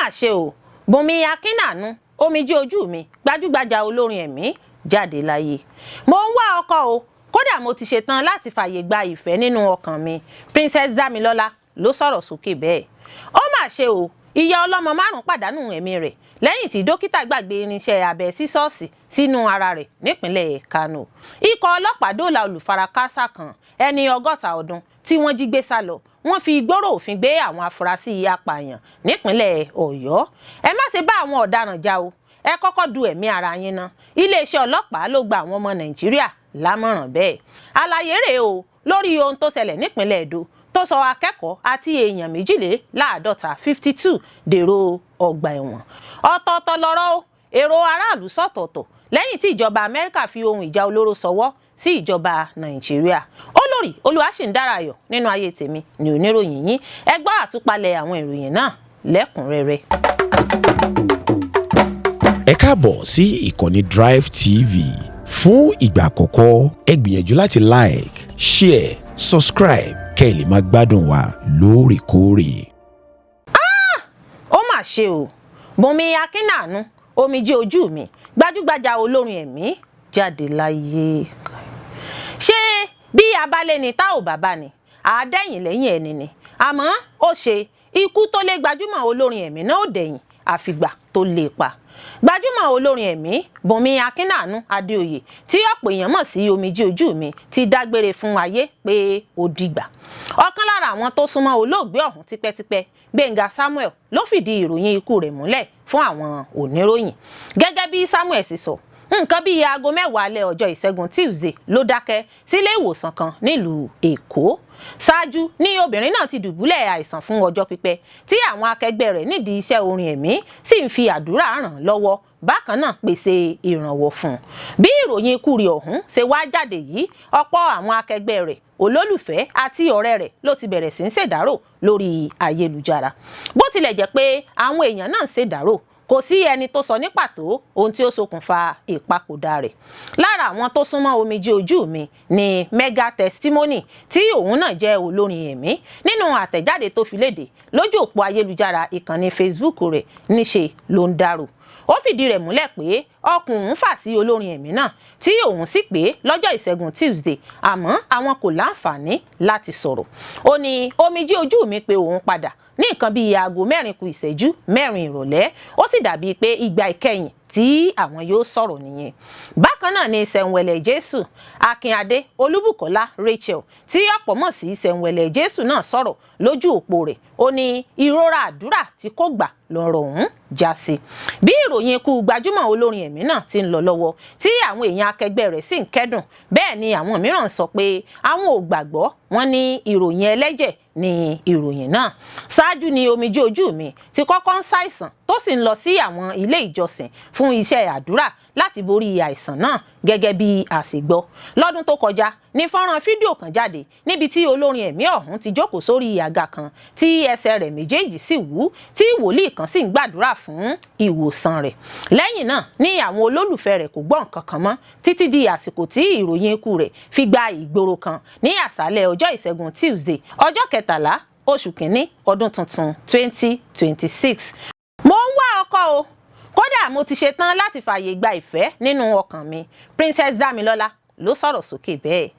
Mà ṣe o! Bùnmi Akínàánú, omijé ojú mi, gbajúgbajà olórin ẹ̀mí, jáde láyé. Mo ń wá ọkọ o, kódà mo ti ṣetán láti fààyè gba ìfẹ́ nínú ọkàn mi. Princess Damilọ́lá ló sọ̀rọ̀ sókè bẹ́ẹ̀. Ó mà ṣe o! Ìyá ọlọ́mọ márùn-ún pàdánù ẹ̀mí rẹ̀ lẹ́yìn tí dókítà gbàgbé irinṣẹ́ abẹ sísọ́ọ̀sì sínú ara rẹ̀ nípínlẹ̀ Kánò. Ikọ̀ ọlọ́pàá dóòlà olùfarakásá kan, ẹni 60 ọdún, tí wọ́n jí gbé sá lọ. Wọ́n fi gbọ́rọ̀ òfin gbé àwọn afurasí apààyàn nípínlẹ̀ Ọ̀yọ́. Ẹ má ṣe bá àwọn ọ̀daràn jà o, ẹ kọ́kọ́ du ẹ̀mí ara yín ná. Iléeṣẹ́ ọlọ́pàá ló gba àwọn ọmọ Nàìjíríà lámọ̀ràn bẹ́ẹ̀. Àlàyé rèé o lórí ohun tó ṣẹlẹ̀ nípínlẹ̀ Èdó tó sọ akẹ́kọ̀ọ́ àti èèyàn 52, 52, dèrò ọgbà ẹ̀wọ̀n. Ọ̀tọ̀ọ̀tọ̀ lọ́rọ̀ o, èrò aráàlú sọ̀tọ̀ọ̀tọ̀ lẹ́yìn tí ìjọba Amẹ́ríkà fi ohun ìjà olóró ṣọwọ́ sí ìjọba Nàìjíríà. Olórí Olúwaṣìǹdárayọ̀ nínú ayé tèmi ní oníròyìn yín. Ẹ gbọ́ àtúpalẹ̀ àwọn ìròyìn náà lẹ́kùnrẹ́rẹ́. Ẹ káàbọ̀ sí ìkànnì Drive TV. Fún ìgbà àkọ́kọ́, ẹ gbìyànjú láti like, share, subscribe kẹ́ ẹ lè máa gbádùn wa lóòrèkóòrè. Ó mà ṣe o! Bùnmi Akínàánú, omijé ojú mi, gbajúgbajà olórin ẹ̀mí, jáde láyé. Ṣé bí abalẹ̀ ni tá ò bàbá ni àádẹ́yìn lẹ́yìn ẹni ni? Àmọ́ ó ṣe ikú tó lé gbajúmọ̀ olórin ẹ̀mí náà ò dẹ̀yìn àfìgbà tó lè pa. Gbajúmọ̀ olórin ẹ̀mí Bùnmi Akínàánú Adéoyè, tí ọ̀pọ̀ èèyàn mọ̀ sí Omijé Ojú Mi, ti dágbére fún ayé pé ó dìgbà. Ọ̀kan lára àwọn tó súnmọ́ olóògbé ọ̀hún tipẹ́tipẹ́, Gbẹ̀ngà Samuel, ló fìdí ìròyìn ikú rẹ̀ múlẹ̀ fún àwọn oníròyìn. Gẹ́gẹ́ bí Samuel sì sọ, nǹkan bíi aago 10 alẹ́ ọjọ́ Ìṣẹ́gun Tuesday ló dákẹ́ sílé ìwòsàn kan nílùú Èkó. Ṣáájú ní obìnrin náà ti dùbúlẹ̀ àìsàn fún ọjọ́ pípẹ́, tí àwọn akẹgbẹ́ rẹ̀ nídìí iṣẹ́ orin ẹ̀mí sì ń fi àdúrà ràn lọ́wọ́, bákan náà pèsè ìrànwọ́ fún un. Bí ìròyìn ikú rẹ̀ ọ̀hún ṣe wá jáde yìí, ọ̀pọ̀ àwọn akẹgbẹ́ rẹ̀, olólùfẹ́ àti ọ̀rẹ́ rẹ̀ ló ti bẹ̀rẹ̀ sí ń ṣèdárò lórí ayélujára. Bó tilẹ̀ jẹ́ pé àwọn èèyàn náà ń ṣèdárò, kò sí ẹni tó sọ ní pàtó ohun tí ó ṣokùnfà ìpapòdà rẹ̀. Lára àwọn tó súnmọ́ Omijé Ojú Mi ni Mega Testimony, tí òun náà jẹ́ olórin ẹ̀mí. Nínú àtẹ̀jáde tó fi léde lójú òpó ayélujára ìkànnì Facebook rẹ̀, níṣe ló ń dárò. Ó fìdí rẹ̀ múlẹ̀ pé ọkàn òun fà sí olórin ẹ̀mí náà, tí òun sì pé lọ́jọ́ Ìṣẹ́gun Tuesday, àmọ́ àwọn kò láǹfààní láti sọ̀rọ̀. Ó ní Omijé Ojú Mi pé òun padà ní nǹkan bíi aago 3:45 ìrọ̀lẹ́, ó sì dàbíi pé ìgbà ìkẹyìn tí àwọn yóò sọ̀rọ̀ nìyẹn. Bákan náà ni Sẹ̀ǹwẹ̀lẹ̀ Jésù, Akínadé Olúbùkọ́lá Rachel, tí ọ̀pọ̀ mọ̀ sí Sẹ̀ǹwẹ̀lẹ̀ Jésù náà, sọ̀rọ̀ lójú òpó rẹ̀. Ó ní ìrora àdúrà tí kò gbà lọ́rọ̀ ọ̀hún já sí. Bí ìròyìn ikú gbajúmọ̀ olórin ẹ̀mí náà ti ń lọ lọ́wọ́, tí àwọn èèyàn akẹgbẹ́ rẹ̀ sì ń kẹ́dùn, bẹ́ẹ̀ ni àwọn mìíràn sọ pé àwọn ò gbàgbọ́. Wọn ní ìròyìn ẹlẹ́jẹ̀ ni ìròyìn náà. Ṣáájú ni Omijé Ojú Mi ti kọ́kọ́ ń ṣàìsàn, tó sì ń lọ sí àwọn ilé ìjọsìn fún iṣẹ́ àdúrà láti borí àìsàn náà. Gẹ́gẹ́ bí àṣegbọ́, lọ́dún tó kọjá ní fọ́nrán fídíò kan jáde níbi tí olórin ẹ̀mí ọ̀hún ti jókòó sórí àga kan, tí ẹsẹ̀ rẹ̀ méjèèjì sì wú, tí wòlíì kan sì ń gbàdúrà fún ìwòsàn rẹ̀. Lẹ́yìn náà ní àwọn olólùfẹ́ rẹ̀ kò gbọ́ nǹkan kan mọ́ títí di àsìkò tí ìròyìn ikú rẹ̀ fi gba ìgboro kan ní àṣálẹ́ ọjọ́ Ìṣẹ́gun Tuesday, ọjọ́ 13 oṣù kínní ọdún tuntun 2026. Mo ń wá ọkọ o, kódà mo ti ṣetán láti fààyè gba ìfẹ́ nínú ọkàn mi. Princess Damilọ́lá ló sọ̀rọ̀ sókè bẹ́ẹ̀.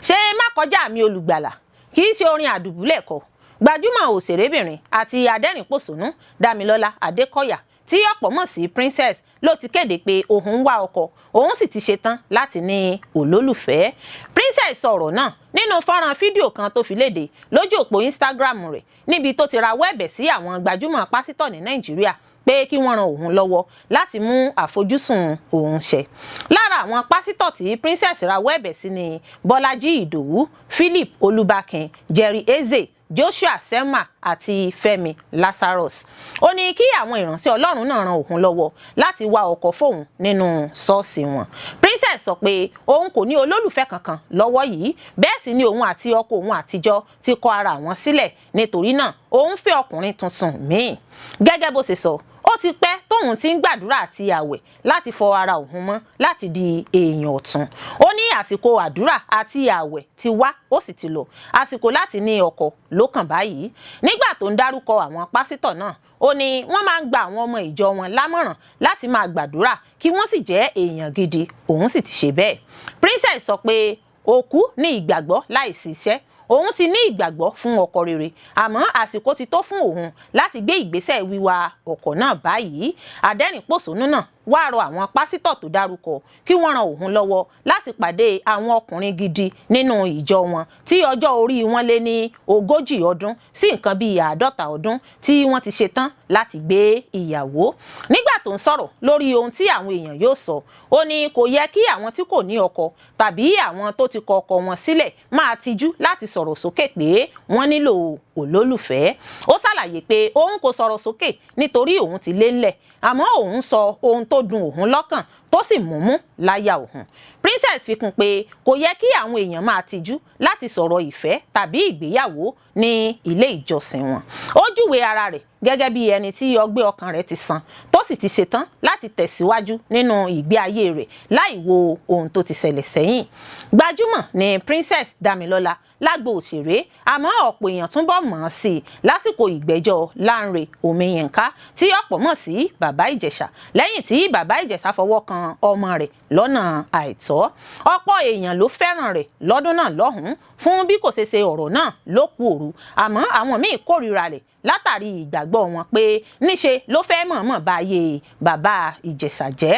Ṣé má kọjá mi olùgbàlà kì í ṣe orin àdùbúlẹ̀ kọ. Gbajúmọ̀ òṣèrébìnrin àti adẹ́rìn-pòṣónú Dámilọ́lá Adékọ̀yà, tí ọ̀pọ̀ mọ̀ sí Princess, ló ti kéde pé òun ń wá ọkọ, òun sì ti ṣetán láti ní olólùfẹ́. Princess sọ̀rọ̀ náà nínú fọ́nrán fídíò kan tó fi léde lójú òpó Instagram rẹ̀, níbi tó ti rawọ́ ẹ̀bẹ̀ sí àwọn gbajúmọ̀ pásítọ̀ ní Nàìjíríà pé kí wọ́n ran òun lọ́wọ́ láti mú àfojúsùn òun ṣẹ. Lára àwọn pásítọ̀ tí Princess rawọ́ ẹ̀bẹ̀ sí ni Bọ́lájí Ìdòwú, Philip Olúbákin, Jerry Eze, Joshua Selma àti Fẹ́mi Lazarus. Ó ní kí àwọn ìránṣẹ́ Ọlọ́run náà ran òun lọ́wọ́ láti wá ọkọ fóun nínú ṣọ́ọ̀ṣì wọn. Princess sọ pé òun kò ní olólùfẹ́ kankan lọ́wọ́ yìí, bẹ́ẹ̀ sì ni òun àti ọkọ òun àtijọ́ ti kọ ara wọn sílẹ̀, nítorí náà òun fẹ́ ọkùnrin tuntun míì. Gẹ́gẹ́ bó ṣe sọ, ó ti pẹ́ tóun ti ń gbàdúrà sí Ọlọ́run láti ní olólùfẹ́. tóun ti ń gbàdúrà àti àwẹ̀ láti fọ ara òun mọ́ láti di èèyàn ọ̀tun. Ó ní àsìkò àdúrà àti àwẹ̀ ti wá, ó sì ti lọ. Àsìkò láti ní ọkọ ló kàn báyìí. Nígbà tó ń dárúkọ àwọn pásítọ̀ náà, ó ní wọ́n máa ń gba àwọn ọmọ ìjọ wọn lámọ̀ràn láti máa gbàdúrà kí wọ́n sì jẹ́ èèyàn gidi, òun sì ti ṣe bẹ́ẹ̀. Princess sọ pé òkú ní ìgbàgbọ́ láìsí iṣẹ́. Òun ti ní ìgbàgbọ́ fún ọkọ rere, àmọ́ àsìkò ti tó fún òun láti gbé ìgbésẹ̀ wíwá ọkọ náà báyìí. Adẹ́rìn-pòṣónú náà wá rọ àwọn pásítọ̀ tó dárúkọ kí wọ́n ran òun lọ́wọ́ láti pàdé àwọn ọkùnrin gidi nínú ìjọ wọn tí ọjọ́ orí wọn lé ní 40 ọdún sí nǹkan bíi 50 ọdún tí wọ́n ti ṣetán láti gbé ìyàwó. Nígbà tó ń sọ̀rọ̀ lórí ohun tí àwọn èèyàn yóò sọ, ó ní kò yẹ kí àwọn tí kò ní ọkọ tàbí àwọn tó ti kọ ọkọ wọn sílẹ̀ máa tijú láti sọ̀rọ̀ sókè pé wọ́n nílò olólùfẹ́. Ó ṣàlàyé pé òun kò sọ̀rọ̀ sókè nítorí òun ti lé ńlẹ̀, àmọ́ òun sọ ohun tó dùn òun lọ́kàn tó sì múmú láyà òun. Princess fi kún pé kò yẹ kí àwọn èèyàn máa tijú láti sọ̀rọ̀ ìfẹ́ tàbí ìgbéyàwó ní ilé ìjọsìn wọn. Ó júwe ara rẹ̀ gẹ́gẹ́ bí ẹni tí ọgbẹ́ ọkàn rẹ̀ ti san, tó sì ti ṣetán láti tẹ̀síwájú nínú ìgbé ayé rẹ̀ láì wo ohun tó ti ṣẹlẹ̀ sẹ́yìn. Gbajúmọ̀ ni Princess Damilọ́lá lágbo òṣèré, àmọ́ ọ̀pọ̀ èèyàn túnbọ̀ mọ̀ ọ́n sí i lásìkò ìgbẹ́jọ́ Lánrè Omiyinka tí ọ̀pọ̀ mọ̀ sí Bàbá Ìjẹ̀ṣà, lẹ́yìn tí Bàbá Ìjẹ̀ṣà fọwọ́ kan ọmọ rẹ̀ lọ́nà àìtọ́. Ọ̀pọ̀ èèyàn ló fẹ́ràn rẹ̀ lọ́dún náà lọ́hùn-ún fún bí kò ṣe ṣe ọ̀rọ̀ náà lókù òru, àmọ́ àwọn míì kórìíra rẹ̀ látàrí ìgbàgbọ́ wọn pé níṣe ló fẹ́ mọ̀ọ́mọ̀ bá ayé Bàbá Ìjẹ̀ṣà jẹ́.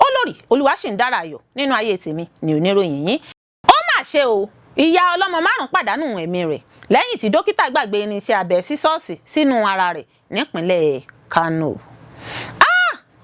Olórí Olúwaṣìndára Ayọ̀ nínú ayé tèmi ni oníròyìn yín. Ó mà ṣe o, ìyá ọlọ́mọ 5 pàdánù ẹ̀mí rẹ̀ lẹ́yìn tí dókítà gbàgbé irinṣẹ́ abẹ sísọ́ọ̀sì sínú ara rẹ̀ nípínlẹ̀ Kano.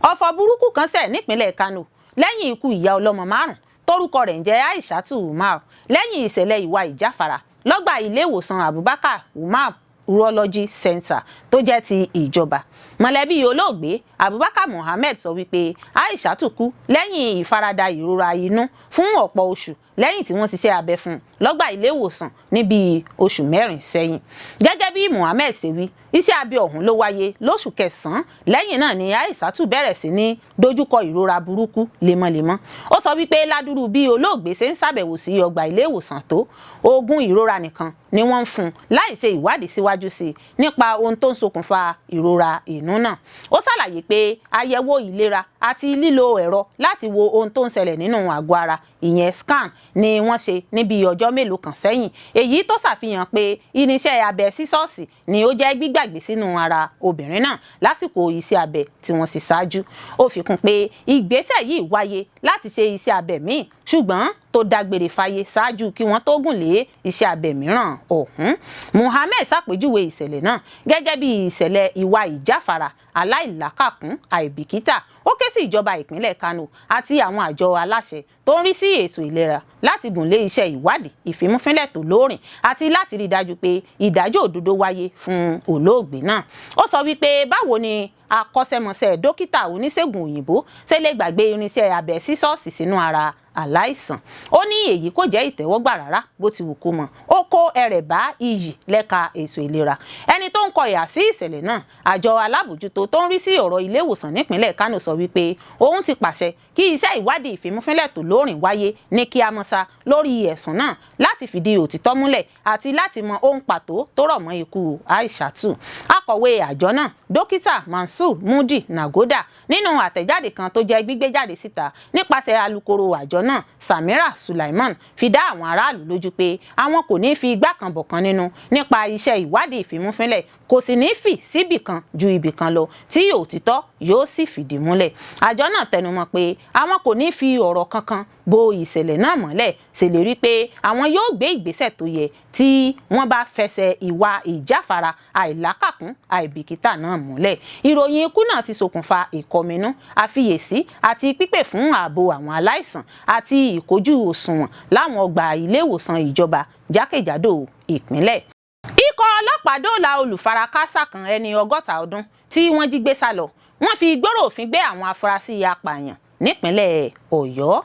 Ọ̀fọ̀ burúkú kan ṣẹ̀ nípínlẹ̀ Kano lẹ́yìn ikú ìyá ọlọ́mọ 5 tórúkọ rẹ̀ ń jẹ́ Aishatu Umar, lẹ́yìn ìṣẹ̀lẹ̀ ìwà ìjáfara lọ́gbà ilé ìwòsàn Abubakar Umar Urology Center tó jẹ́ ti ìjọba. Mọ̀lẹ́bí olóògbé Abubakar Mohammed sọ wípé Aishatu kú lẹ́yìn ìfaradà ìrora inú fún ọ̀pọ̀ oṣù lẹ́yìn tí wọ́n ti ṣe abẹ fún un lọ́gbà ilé ìwòsàn níbi oṣù 4 sẹ́yìn. Gẹ́gẹ́ bí Mohammed ṣe wí, iṣẹ́ abẹ ọ̀hún ló wáyé lóṣù kẹsàn-án. Lẹ́yìn náà ni Aishatu bẹ̀rẹ̀ sí ní dojúkọ ìrora burúkú lemọ́lemọ́. Ó sọ wípé ládùrú bí olóògbé ṣe ń ṣàbẹ̀wò sí ọgbà ilé ìwòsàn tó, oògùn ìrora nìkan ni wọ́n ń fún un láì ṣe ìwádìí síwájú sí i nípa ohun tó ń ṣokùnfà ìrora inú náà. Ó ṣàlàyé pé àyẹ̀wò ìlera àti lílo ẹ̀rọ láti wo ohun tó ń ṣẹlẹ̀ nínú àgọ́ ara, ìyẹn scan, ni wọ́n ṣe níbi ọjọ́ mélòó kan sẹ́yìn, èyí tó ṣàfihàn pé irinṣẹ́ abẹ sísọ́ọ̀sì ni ó jẹ́ gbígbàgbé sínú ara obìnrin náà lásìkò iṣẹ́ abẹ tí wọ́n sì ṣáájú. Ó fi kún pé ìgbésẹ̀ yìí wáyé láti ṣe iṣẹ́ abẹ míì, ṣùgbọ́n tó dágbére fáyé ṣáájú kí wọ́n tó gùn lé iṣẹ́ abẹ mìíràn ọ̀hún. Mohammed ṣàpèjúwe ìṣẹ̀lẹ̀ náà gẹ́gẹ́ bí ìṣẹ̀lẹ̀ ìwà ìjáfara aláìlákàkún àìbìkítà. Ó ké sí ìjọba ìpínlẹ̀ Kano àti àwọn àjọ aláṣẹ tó ń rí sí ètò ìlera láti gùn lé iṣẹ́ ìwádìí ìfimúfínlẹ̀ tó lóòrìn àti láti rí i dájú pé ìdájọ́ òdodo wáyé fún olóògbé náà. Ó sọ wípé báwo ni akọ́ṣẹ́mọṣẹ́ dókítà oníṣègùn òyìnbó ṣe lè gbàgbé irinṣẹ́ abẹ sísọ́ọ̀sì sínú ara aláìsàn? Ó ní èyí kò jẹ́ ìtẹ́wọ́gbà rárá bó ti wù kó mọ̀. Ó kó ẹrẹ̀ bá iyì lẹ́ka ètò ìlera. Ẹni tó ń kọ ìhà sí ìṣẹ̀lẹ̀ náà, àjọ alábòjútó tó ń rí sí ọ̀rọ̀ ilé ìwòsàn nípínlẹ̀ Kano, sọ wípé òun ti pàṣẹ kí iṣẹ́ ìwádìí ìfimúfínlẹ̀ tó lóòrìn wáyé ní kíámọ́sá lórí ẹ̀sùn náà láti fìdí òtítọ́ múlẹ̀ àti láti mọ ohun pàtó tó rọ̀ mọ́ ikú Aishatu. Akọ̀wé àjọ náà, dókítà Mansur Mudi Nagoda, nínú àtẹ̀jáde kan tó jẹ́ gbígbé jáde síta nípasẹ̀ alukoro àjọ náà Samira Sulaiman, fi dá àwọn aráàlú lójú pé àwọn kò ní fi igbá kan bọ̀kan nínú nípa iṣẹ́ ìwádìí ìfimúfínlẹ̀, kò sì ní fì síbì kan ju ibì kan lọ tí òtítọ́ yóò sì fìdí múlẹ̀. Àjọ náà tẹnumọ́ pé àwọn kò ní fi ọ̀rọ̀ kankan bo ìṣẹ̀lẹ̀ náà mọ́lẹ̀, ṣèlérí pé àwọn yóò gbé ìgbésẹ̀ tó yẹ tí wọ́n bá fẹsẹ̀ ìwà ìjáfara àìlákàkún àìbìkítà náà múlẹ̀. Ìròyìn ikú náà ti ṣokùnfà ìkọminú, àfiyèsí àti pípè fún ààbò àwọn aláìsàn àti ìkójú òṣùwọ̀n láwọn ọgbà ilé ìwòsàn ìjọba jákèjádò ìpínlẹ̀. Ikọ̀ ọlọ́pàá dóòlà olùfarakásá kan ẹni 60 ọdún tí wọ́n jí gbé sálọ. Wọ́n fi gbọ́rọ̀ òfin gbé àwọn afurasí apààyàn nípínlẹ̀ Ọ̀yọ́.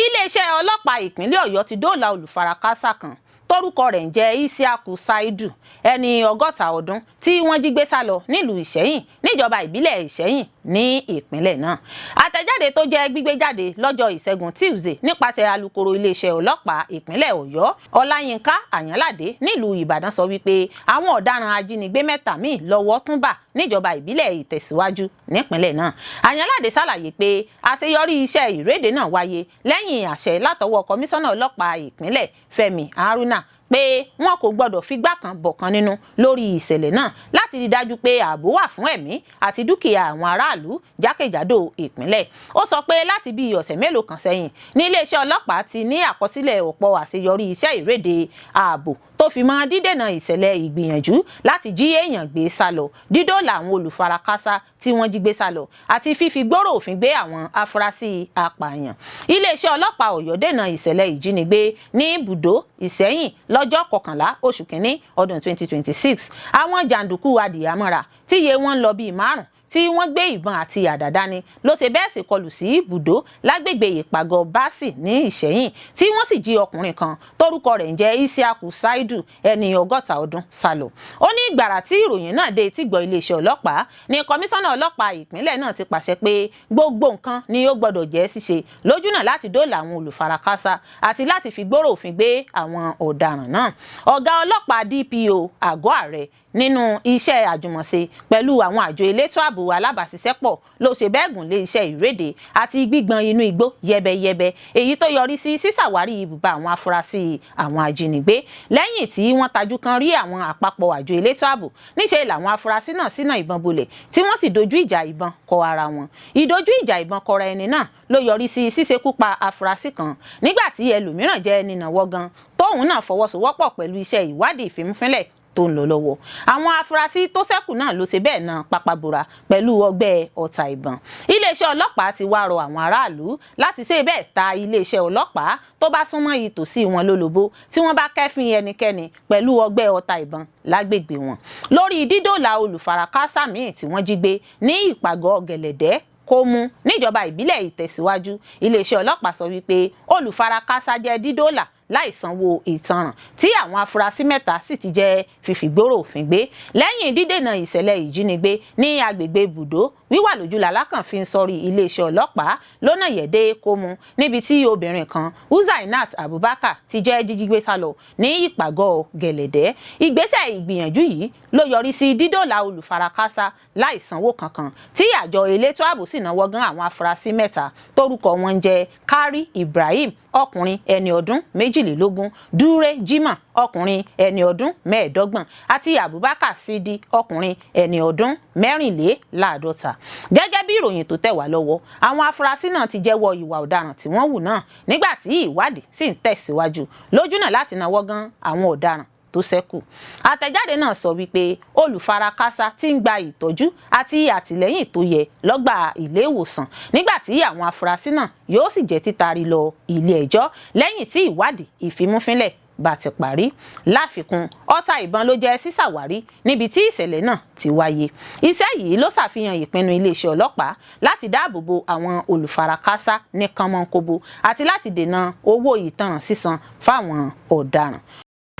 Iléeṣẹ́ ọlọ́pàá ìpínlẹ̀ Ọ̀yọ́ ti dóòlà olùfarakásá kan tórúkọ rẹ̀ ń jẹ́ Isiaku Saidu, ẹni 60 ọdún tí wọ́n jí gbé sálọ nílùú Ìṣẹ́yìn níjọba ìbílẹ̀ Ìṣẹ́yìn Ní ìpínlẹ̀ náà, àtẹ̀jáde tó jẹ́ gbígbé jáde lọ́jọ́ Ìṣẹ́gun Tuesday nípasẹ̀ alukoro iléeṣẹ́ ọlọ́pàá ìpínlẹ̀ Ọ̀yọ́, Ọláyínká Àyànládé, nílùú Ìbàdàn sọ wípé àwọn ọ̀daràn ajínigbé mẹ́ta míì lọ́wọ́ tún bà níjọba ìbílẹ̀ Ìtẹ̀síwájú nípínlẹ̀ náà. Àyànládé ṣàlàyé pé àṣeyọrí iṣẹ́ ìrédè náà wáyé lẹ́yìn àṣẹ látọwọ́ kọmíṣánná ọlọ́pàá ìpínlẹ̀, Fẹ́mi Haruna, pé wọn kò gbọdọ̀ figbá kan bọ̀kan nínú lórí ìṣẹ̀lẹ̀ náà láti rí dájú pé ààbò wà fún ẹ̀mí àti dúkìá àwọn aráàlú jákèjádò ìpínlẹ̀. Ó sọ pé láti bí ọ̀sẹ̀ mélòó kan sẹ́yìn ní iléeṣẹ́ ọlọ́pàá ti ní àkọsílẹ̀ ọ̀pọ̀ àṣeyọrí iṣẹ́ ìrédè ààbò tó fi mọ́ dídènà ìṣẹ̀lẹ̀ ìgbìyànjú láti jí èèyàn gbé sá lọ, dídóòlà àwọn olùfarakásá tí wọ́n jí gbé sá lọ àti fífi gbòòrò òfin gbé àwọn afurasí apààyàn. Iléeṣẹ́ ọlọ́pàá Ọ̀yọ́ dènà ìṣẹ̀lẹ̀ ìjínigbé ní ibùdó Ìsẹ́yìn lọ́jọ́ 11 oṣù kínní ọdún 2026. Àwọn jàǹdùkú adìyàmọ́ra tíye wọn ń lọ bíi márùn tí wọ́n gbé ìbọn àti àdá dání ló ṣe bẹ́ẹ̀ sì kọlù sí ibùdó lágbègbè ìpàgọ́ Báàsì ní Ìṣẹ̀yìn, tí wọ́n sì jí ọkùnrin kan tórúkọ rẹ̀ ń jẹ́ Isiaku Saidu, ẹni 60 ọdún, sálọ. Ó ní ìgbàrà tí ìròyìn náà dé etí gbọ́ iléeṣẹ́ ọlọ́pàá ní kọmíṣánná ọlọ́pàá ìpínlẹ̀ náà ti pàṣẹ pé gbogbo nǹkan ni ó gbọ́dọ̀ jẹ́ ṣíṣe lójúnà láti dóòlà àwọn olùfarakásá àti láti fi gbòòrò òfin gbé àwọn ọ̀daràn náà. Ọ̀gá ọlọ́pàá DPO àgọ́ ààrẹ nínú iṣẹ́ àjùmọ̀ṣe pẹ̀lú àwọn àjọ elétò ààbò alábàáṣiṣẹ́pọ̀ ló ṣe bẹ́ẹ̀ gùn lé iṣẹ́ ìrédè àti gbígbọn inú igbó yẹbẹyẹbẹ, èyí tó yọrí sí sísàwárí ibùba àwọn afurasí àwọn ajínigbé. Lẹ́yìn tí wọ́n tajú kan rí àwọn àpapọ̀ àjọ elétò ààbò, níṣẹ́ làwọn afurasí náà sínà ìbọn bolẹ̀ tí wọ́n sì dojú ìjà ìbọn kọ ara wọn. Ìdojú ìjà ìbọn kọra ẹni náà ló yọrí sí ṣíṣekú pa afurasí kan, nígbà tí ẹlòmíràn jẹ́ nínàwọ́ gan tóun náà fọwọ́sowọ́pọ̀ pẹ̀lú iṣẹ́ ìwádìí ìfimúfínlẹ̀ tó ń lọ lọ́wọ́. Àwọn afurasí tó ṣẹ́kù náà ló ṣe bẹ́ẹ̀ náà pápábora pẹ̀lú ọgbẹ́ ọta ìbọn. Iléeṣẹ́ ọlọ́pàá ti wá rọ àwọn aráàlú láti ṣe bẹ́ẹ̀ ta iléeṣẹ́ ọlọ́pàá tó bá súnmọ́ ìtòsí wọn lólobó tí wọ́n bá kẹ́fín ẹnikẹ́ni pẹ̀lú ọgbẹ́ ọta ìbọn lágbègbè wọn. Lórí dídòòlà olùfarakásá míì tí wọ́n jí gbé ní ìpàgọ́ Gẹ̀lẹ̀dẹ́ Kómú níjọba ìbílẹ̀ Ìtẹ̀síwájú, iléeṣẹ́ ọlọ́pàá sọ wípé olùfarakásá jẹ́ dídóòlà láì sanwó ìtanràn, tí àwọn afurasí mẹ́ta sì ti jẹ́ fífìgbóró òfin gbé. Lẹ́yìn dídènà ìṣẹ̀lẹ̀ ìjínigbé ní agbègbè ibùdó wíwà lójú lalákàn fi ń sọrí iléeṣẹ́ ọlọ́pàá lọ́nà yẹ̀dẹ́ Kómú, níbi tí obìnrin kan, Uzainat Abubakar, ti jẹ́ jíjígbé sálọ ní ìpàgọ́ Gẹ̀lẹ̀dẹ́, ìgbésẹ̀ ìgbìyànjú yìí ló yọrí sí dídòòlà olùfarakásá láì sanwó kankan, tí àjọ elétò ààbò sì náwó gan àwọn afurasí mẹ́ta tórúkọ wọn ń jẹ́ Kari Ibrahim, ọkùnrin ẹni ọdún 22, Dúré Jimoh, ọkùnrin ẹni ọdún 25, àti Abubakar Sidi, ọkùnrin ẹni ọdún 54. Gẹ́gẹ́ bí ìròyìn tó tẹ̀ wá lọ́wọ́, àwọn afurasí náà ti jẹ́wọ́ ìwà ọ̀daràn tí wọ́n hù náà, nígbà tí ìwádìí sì ń tẹ̀síwájú lójúnà láti náwó gan àwọn ọ̀daràn tó ṣẹ́kù. Àtẹ̀jáde náà sọ wípé olùfarakásá ti ń gba ìtọ́jú àti àtìlẹ́yìn tó yẹ lọ́gbà ilé ìwòsàn, nígbà tí àwọn afurasí náà yóò sì jẹ́ títaari lọ ilé ẹjọ́ lẹ́yìn tí ìwádìí ìfimúfínlẹ̀ bá ti parí. Láfikún, ọta ìbọn ló jẹ́ sísàwárí níbi tí ìṣẹ̀lẹ̀ náà ti wáyé. Iṣẹ́ yìí ló ṣàfihàn ìpinnu iléeṣẹ́ ọlọ́pàá láti dáàbò bo àwọn olùfarakásá ní kánmọ́nkóbó àti láti dènà owó ìtanràn sísan fáwọn ọ̀daràn.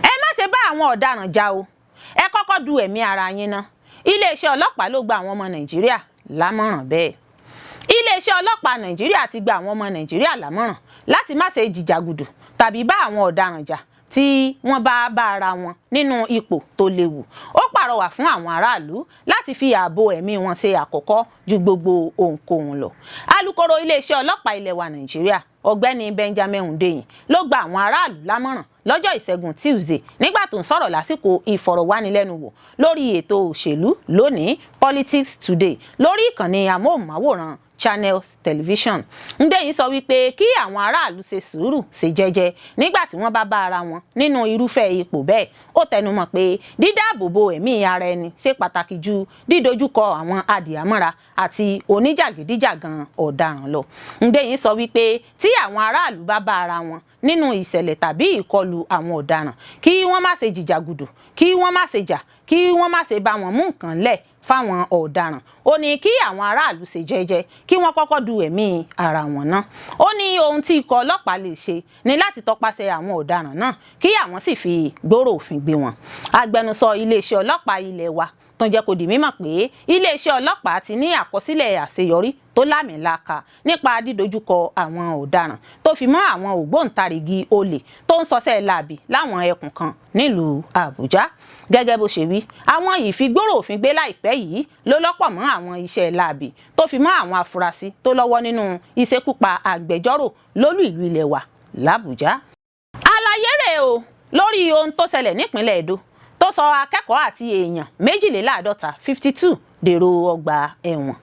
Ẹ má ṣe bá àwọn ọ̀daràn jà o, ẹ kọ́kọ́ du ẹ̀mí ara yín ná. Iléeṣẹ́ ọlọ́pàá ló gba àwọn ọmọ Nàìjíríà lámọ̀ràn bẹ́ẹ̀. Iléeṣẹ́ ọlọ́pàá Nàìjíríà ti gba àwọn ọmọ Nàìjíríà lámọ̀ràn láti má ṣe jìjàgùdù tàbí bá àwọn ọ̀daràn jà tí wọ́n bá bá ara wọn nínú ipò tó léwu. Ó pàrọwà fún àwọn aráàlú láti fi ààbò ẹ̀mí wọn ṣe àkọ́kọ́ ju gbogbo ohunkóhun lọ. Alukoro iléeṣẹ́ ọlọ́pàá ilẹ̀ wa Nàìjíríà, Ọ̀gbẹ́ni Benjamin Hundeyin, ló gba àwọn aráàlú lámọ̀ràn lọ́jọ́ Ìṣẹ́gun Tuesday nígbà tó ń sọ̀rọ̀ lásìkò ìfọ̀rọ̀wánilẹ́nuwò lórí ètò Òṣèlú Lónìí, Politics Today, lórí ìkànnì amóhùnmáwòrán Channels Television. Hundeyin sọ wípé kí àwọn aráàlú ṣe sùúrù, ṣe jẹ́jẹ́ nígbà tí wọ́n bá bá ara wọn nínú irúfẹ́ ipò bẹ́ẹ̀. Ó tẹnumọ́ pé dídáàbòbò ẹ̀mí ara ẹni ṣe pàtàkì ju dídojúkọ àwọn adìámọ́ra àti oníjàgídíjàgan ọ̀daràn lọ. Hundeyin sọ wípé tí àwọn aráàlú bá bá ara wọn nínú ìṣẹ̀lẹ̀ tàbí ìkọlù àwọn ọ̀daràn, kí wọ́n má ṣe jìjàgùdù, kí wọ́n má ṣe jà, kí wọ́n má ṣe bá wọn mú nǹkan lẹ̀ fáwọn ọ̀daràn. Ó ní kí àwọn aráàlú ṣe jẹ́jẹ́, kí wọ́n kọ́kọ́ du ẹ̀mí ara wọn ná. Ó ní ohun tí ikọ̀ ọlọ́pàá lè ṣe ni láti tọpasẹ̀ àwọn ọ̀daràn náà, kí àwọn sì fi gbòòrò òfin gbé wọn. Agbẹnusọ iléeṣẹ́ ọlọ́pàá ilé wa Tó ń jẹ́ kó di mímọ̀ pé iléeṣẹ́ ọlọ́pàá ti ní àkọsílẹ̀ àṣeyọrí tó lámìlaka nípa dídojúkọ àwọn ọ̀daràn tó fi mọ́ àwọn ògbóǹtarìgì olè tó ń ṣọṣẹ́ láabi láwọn ẹkùn kan nílùú Àbújá. Gẹ́gẹ́ bó ṣe wí, àwọn ìfigbóró òfin gbé láìpẹ́ yìí ló lọ́pọ̀ mọ́ àwọn iṣẹ́ láabi tó fi mọ́ àwọn afurasí tó lọ́wọ́ nínú ìṣekúpa agbẹjọ́rò lólú ìlú ilẹ̀ wa làbújá. Àlàyé rèé o lórí ohun tó ṣẹlẹ̀ nípínlẹ̀ Èdó tó sọ akẹ́kọ̀ọ́ àti èèyàn 52, 52, dèrò ọgbà ẹ̀wọ̀n.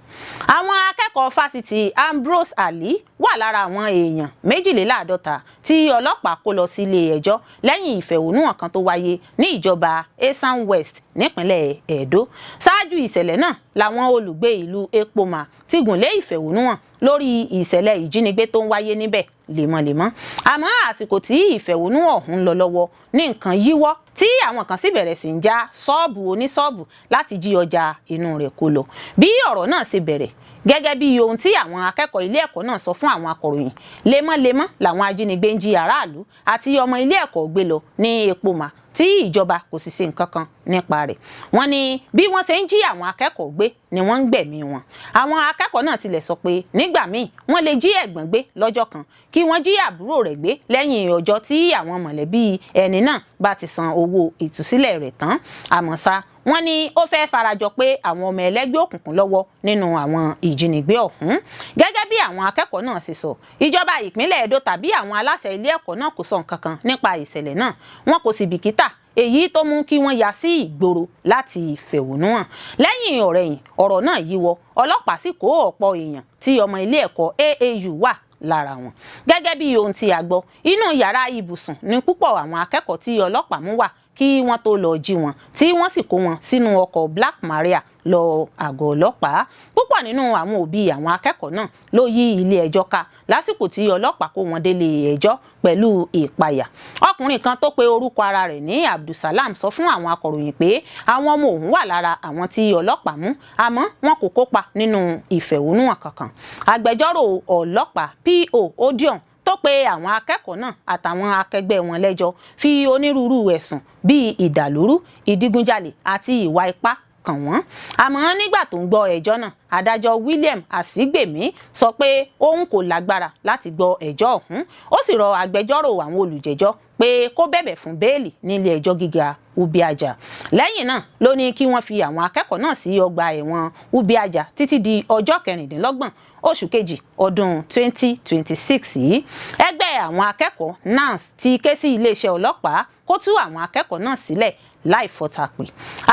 Àwọn akẹ́kọ̀ọ́ Fásitì Ambrose Ali wà lára àwọn èèyàn 52 tí ọlọ́pàá kó lọ sílé ẹjọ́ lẹ́yìn ìfẹ̀hónúhàn kan tó wáyé ní ìjọba Esan West nípínlẹ̀ Ẹdó. Ṣáájú ìṣẹ̀lẹ̀ náà làwọn olùgbé ìlú Ekpoma ti gùnlé ìfẹ̀hónúhàn lórí ìṣẹ̀lẹ̀ ìjínigbé tó ń wáyé níbẹ̀ lemọ́lemọ́. Àmọ́ àsìkò tí ìfẹ̀hónúhàn ọ̀hún ń lọ lọ́wọ́ ní nǹkan yíwọ́, tí àwọn kan sì bẹ̀rẹ̀ sí ń já ṣọ́ọ̀bù oníṣọ́ọ̀bù láti jí ọjà inú rẹ̀ kó lọ. Bí ọ̀rọ̀ náà ṣe bẹ̀rẹ̀, gẹ́gẹ́ bí ohun tí àwọn akẹ́kọ̀ọ́ ilé ẹ̀kọ́ náà sọ fún àwọn akọ̀ròyìn, lemọ́lemọ́ làwọn ajínigbé ń jí aráàlú àti ọmọ ilé ẹ̀kọ́ gbé lọ ní Ekpoma, tí ìjọba kò sì ṣe nǹkan kan nípa rẹ̀. Wọ́n ní bí wọ́n ṣe ń jí àwọn akẹ́kọ̀ọ́ gbé ni wọ́n ń gbẹ̀mí wọn. Àwọn akẹ́kọ̀ọ́ náà tilẹ̀ sọ pé nígbà míì, wọ́n lè jí ẹ̀gbọ́n gbé lọ́jọ́ kan, kí wọ́n jí àbúrò rẹ̀ gbé lẹ́yìn ọjọ́ tí àwọn mọ̀lẹ́bí ẹni náà bá ti san owó ìtúsílẹ̀ rẹ̀ tán. Àmọ́ ṣá, wọ́n ní ó fẹ́ farajọ pé àwọn ọmọ ẹlẹ́gbẹ́ òkùnkùn lọ́wọ́ nínú àwọn ìjínigbé ọ̀hún. Gẹ́gẹ́ bí àwọn akẹ́kọ̀ọ́ náà ṣe sọ, ìjọba ìpínlẹ̀ Ẹdó tàbí àwọn aláṣẹ ilé ẹ̀kọ́ náà kò sọ nǹkan kan nípa ìṣẹ̀lẹ̀ náà. Wọn kò sì bìkítà, èyí tó mú kí wọ́n ya sí ìgboro láti fẹ̀hónú hàn. Lẹ́yìn ọ̀rẹ̀yìn, ọ̀rọ̀ náà yíwọ́, ọlọ́pàá sì kó ọ̀pọ̀ èèyàn tí ọmọ ilé ẹ̀kọ́ AAU wà lára wọn. Gẹ́gẹ́ bí ohun tí a gbọ́, inú yàrá ibùsùn ní púpọ̀ àwọn akẹ́kọ̀ọ́ tí ọlọ́pàá mú wà kí wọ́n tó lọ jí wọn, tí wọ́n sì kó wọn sínú ọkọ̀ Black Maria lọ àgọ́ ọlọ́pàá. Púpọ̀ nínú àwọn òbí àwọn akẹ́kọ̀ọ́ náà ló yí ilé ẹjọ́ ká lásìkò tí ọlọ́pàá kó wọn délé ẹjọ́ pẹ̀lú ìpayà. Ọkùnrin kan tó pe orúkọ ara rẹ̀ ní Abdulsalam sọ fún àwọn akọ̀ròyìn pé àwọn ọmọ òun wà lára àwọn tí ọlọ́pàá mú, àmọ́ wọn kò kópa nínú ìfẹ̀hónúhàn kankan. Agbẹjọ́rò ọlọ́pàá P.O. Odion tó pe àwọn akẹ́kọ̀ọ́ náà àtàwọn akẹgbẹ́ wọn lẹ́jọ́ fi onírúurú ẹ̀sùn bíi ìdàlúrú, ìdígunjalè àti ìwà ipá kàn wọ́n. Àmọ́ nígbà tó ń gbọ́ ẹjọ́ náà, adájọ́ William Asigbemi sọ pé òun kò lágbára láti gbọ́ ẹjọ́ ọ̀hún. Ó sì rọ agbẹjọ́rò àwọn olùjẹ́jọ́ pé kó bẹ̀bẹ̀ fún bẹ́ẹ̀lì nílé ẹjọ́ gíga Ubiaja. Lẹ́yìn náà ló ní kí wọ́n fi àwọn akẹ́kọ̀ọ́ náà sí ọgbà ẹ̀wọ̀n Ubiaja títí di ọjọ́ 26 oṣù kejì ọdún 2026 yìí. Ẹgbẹ́ àwọn akẹ́kọ̀ọ́ NANS ti ké sí iléeṣẹ́ ọlọ́pàá kó tú àwọn akẹ́kọ̀ọ́ náà sílẹ̀ láì fọtapè.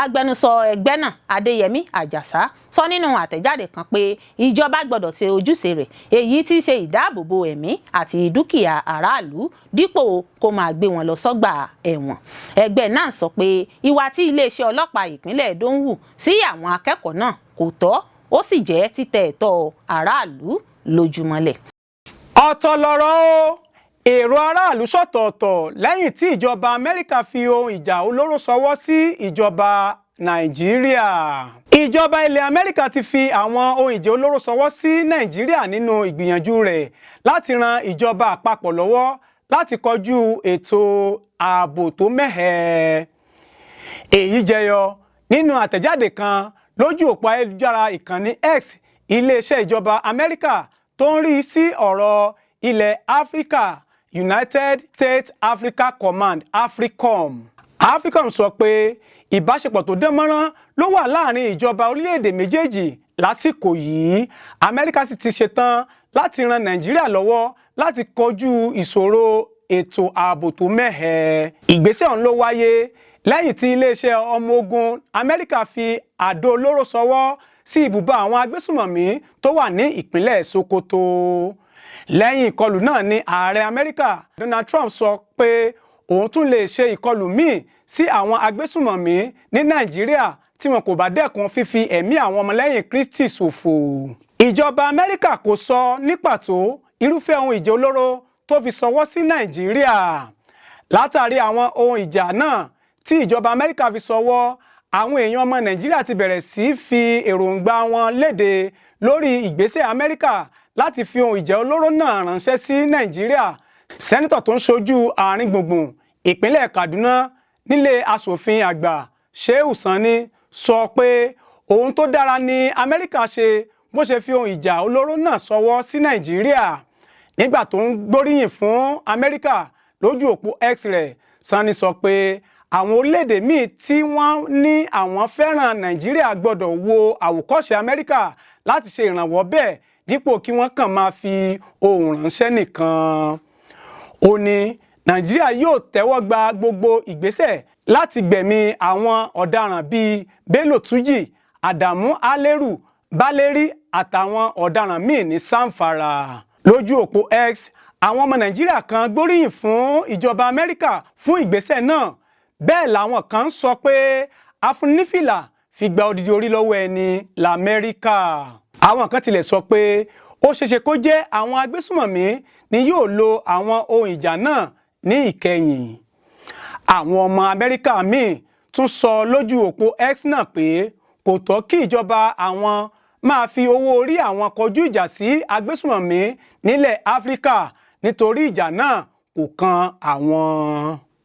Agbẹnusọ ẹgbẹ́ náà, Adéyẹmí Àjàsá, sọ nínú àtẹ̀jáde kan pé ìjọba gbọ́dọ̀ ṣe ojúṣe rẹ̀, èyí tí í ṣe ìdáàbòbò ẹ̀mí àti dúkìá aráàlú, dípò kó máa gbé wọn lọ sọ́gbà ẹ̀wọ̀n. Ẹgbẹ́ náà sọ pé ìwà tí iléeṣẹ́ ọlọ́pàá ìpínlẹ̀ Ẹdó ń hù sí àwọn akẹ́kọ̀ọ́ náà kò tọ́, ó sì jẹ́ títẹ̀ ẹ̀tọ́ aráàlú lójúmọ́lẹ̀. Ọ̀tọ̀ lọ̀rọ̀ o, èrò aráàlú sọ̀tọ̀ọ̀tọ̀ lẹ́yìn tí ìjọba Amẹ́ríkà fi ohun ìjà olóró ṣọwọ́ sí ìjọba Nàìjíríà. Ìjọba ilẹ̀ Amẹ́ríkà ti fi àwọn ohun ìjà olóró ṣọwọ́ sí Nàìjíríà nínú ìgbìyànjú rẹ̀ láti ran ìjọba àpapọ̀ lọ́wọ́ láti kojú ètò ààbò tó mẹ́hẹ̀. Èyí jẹyọ nínú àtẹ̀jáde kan lójú òpó ayélujára ìkànnì X iléeṣẹ́ ìjọba Amẹ́ríkà tó ń rí sí ọ̀rọ̀ ilẹ̀ Áfíríkà, United States Africa Command, AFRICOM. AFRICOM sọ pé ìbáṣepọ̀ tó dán mọ́rán ló wà láàrin ìjọba orílẹ̀-èdè méjèèjì lásìkò yìí. Amẹ́ríkà sì ti ṣetán láti ran Nàìjíríà lọ́wọ́ láti kojú ìṣòro ètò ààbò tó mẹ́hẹ̀. Ìgbésẹ̀ ọ̀hún ló wáyé lẹ́yìn tí iléeṣẹ́ ọmọ ogun Amẹ́ríkà fi àdó olóró ṣọwọ́ sí ibùba àwọn agbésùmọ̀mí tó wà ní ìpínlẹ̀ Sokoto. Lẹ́yìn ìkọlù náà ni ààrẹ Amẹ́ríkà Donald Trump sọ pé òun tún lè ṣe ìkọlù míì sí àwọn agbésùmọ̀mí ní Nàìjíríà tí wọn kò bá dẹ́kun fífi ẹ̀mí àwọn ọmọlẹ́yìn Kristi ṣòfò. Ìjọba Amẹ́ríkà kò sọ ní pàtó irúfẹ́ ohun ìjà olóró tó fi ṣọwọ́ sí Nàìjíríà. Látàrí àwọn ohun ìjà náà tí ìjọba Amẹ́ríkà fi ṣọwọ́, àwọn èèyàn ọmọ Nàìjíríà ti bẹ̀rẹ̀ sí í fi èròǹgbà wọn léde lórí ìgbésẹ̀ Amẹ́ríkà láti fi ohun ìjà olóró náà ránṣẹ́ sí Nàìjíríà. Sẹ́nitọ̀ tó ń ṣojú àárín gbùngbùn ìpínlẹ̀ Kaduna nílé asòfin àgbà, Shehu Sani, sọ pé ohun tó dára ní Amẹ́ríkà ṣe bó ṣe fi ohun ìjà olóró náà ṣọwọ́ sí Nàìjíríà. Nígbà tó ń gbóríyìn fún Amẹ́ríkà lójú òpó X rẹ̀, Sanni sọ pé àwọn orílẹ̀-èdè míì tí wọ́n ní àwọn fẹ́ràn Nàìjíríà gbọ́dọ̀ wo àwòkọ́ṣe Amẹ́ríkà láti ṣe ìrànwọ́ bẹ́ẹ̀ dípò kí wọ́n kàn máa fi ohùn ránṣẹ́ nìkan. Ó ní Nàìjíríà yóò tẹ́wọ́ gba gbogbo ìgbésẹ̀ láti gbẹ̀mí àwọn ọ̀daràn bíi Bello Turji, Adamu Aleru, Baleri àtàwọn ọ̀daràn míì ní Zamfara. Lójú òpó X, àwọn ọmọ Nàìjíríà kan gbóríyìn fún ìjọba Amẹ́ríkà fún ìgbésẹ̀ náà. Bẹ́ẹ̀ làwọn kan ń sọ pé afúnnífìlà fi gba odidi orí lọ́wọ́ ẹni lamẹ́ríkà. Àwọn kan tilẹ̀ sọ pé ó ṣeéṣe kó jẹ́ àwọn agbésùmọ̀mí ni yóò lo àwọn ohun ìjà náà ní ìkẹyìn. Àwọn ọmọ Amẹ́ríkà míì tún sọ lójú òpó X náà pé kò tọ́ kí ìjọba àwọn máa fi owó orí àwọn kọjú ìjà sí agbésùmọ̀mí nílẹ̀ Áfíríkà nítorí ìjà náà kò kan àwọn.